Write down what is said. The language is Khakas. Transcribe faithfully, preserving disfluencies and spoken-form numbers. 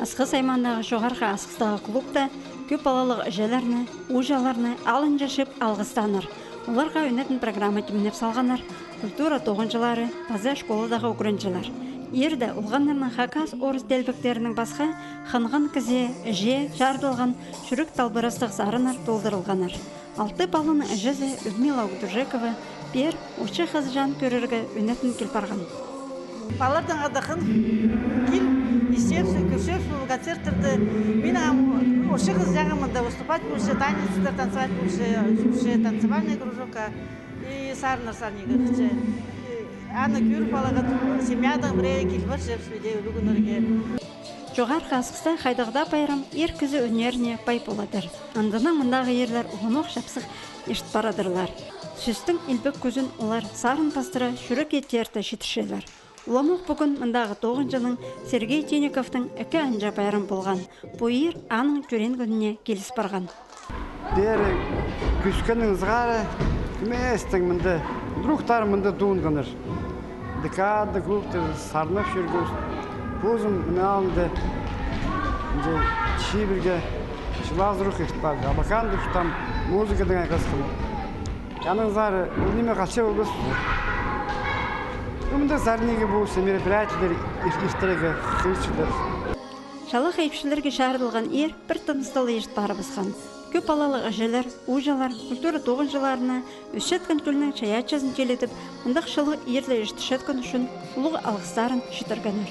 Асхыс аймағындағы Чоғархы Асхыстағы клубта кӧп палалығ іҷелерні, ууҷаларны алынҷа чыып алғыстааннар. Оларға ӱнетін программа тимнеп салғаннар культура тоғынҷылары паза школадағы ӱгренҷілер. Иирде олғаннарның хакас, орыс тілбектерінең пасха хынған кізее, іҷее чарыдылған чӱрек талбырастығ сарыннар толдырылғаннар. Алты паланың іҷезі Людмила Огдужекова пеер очы хызыҷаң кӧрерге ӱнетін кил парған. Палалардаң хада хынып кил, истерзің, кӧрерзің ол концерттерді. Минің ам очы хызыҷаң мында выступать полча, танецтер танцевать полча, чӧрче танцевальный кружокка и сарыннар сарнирға хынча. Аны кӧріп аларға семьядаң пірее кил парчабыс, пірее ӱлӱкӱннерге. Чоғархы Асхыста хайдағ даа пайрам ир кізі ӱннеріне пай поладыр. Андынаң мындағы ирлер уламох чапсых ирт парадырлар. Сӧстің илбек кӱзін олар сарын пастыра, чӱрекке теерте читірчелер. Уламох пӱгӱн мындағы тоғынҷының, Сергей Тиниковтың, ікі анҷа пайрам полған. Пу иир аның тӧреен кӱніне киліс парған. Пеер кӧскеннең сығара кӧместең мында, другтар мында тоғынғаннар. Декада клубта сарнап чӧргебіс. Позым мына алында, мында чибірге чылазырух ирт парды. Абакан дуртам, музыкадаң айғасхам. Анаң сығара ол ниме халча полбас. Мында сарнирға полча, мероприятиелер иртірерге хығырчалар. Чалахай ипчілерге чарыдылған иир пір тыныстығ ла ирт парыбысхан. Кӧп палалығ іҷелер, ууҷалар культура тоғынҷыларына ӧсчеткен кӱлнің чайаачызын тиледіп, мындағ чылығ иирде иртірчеткен ӱчӱн улуғ алғыстарын читіргеннер.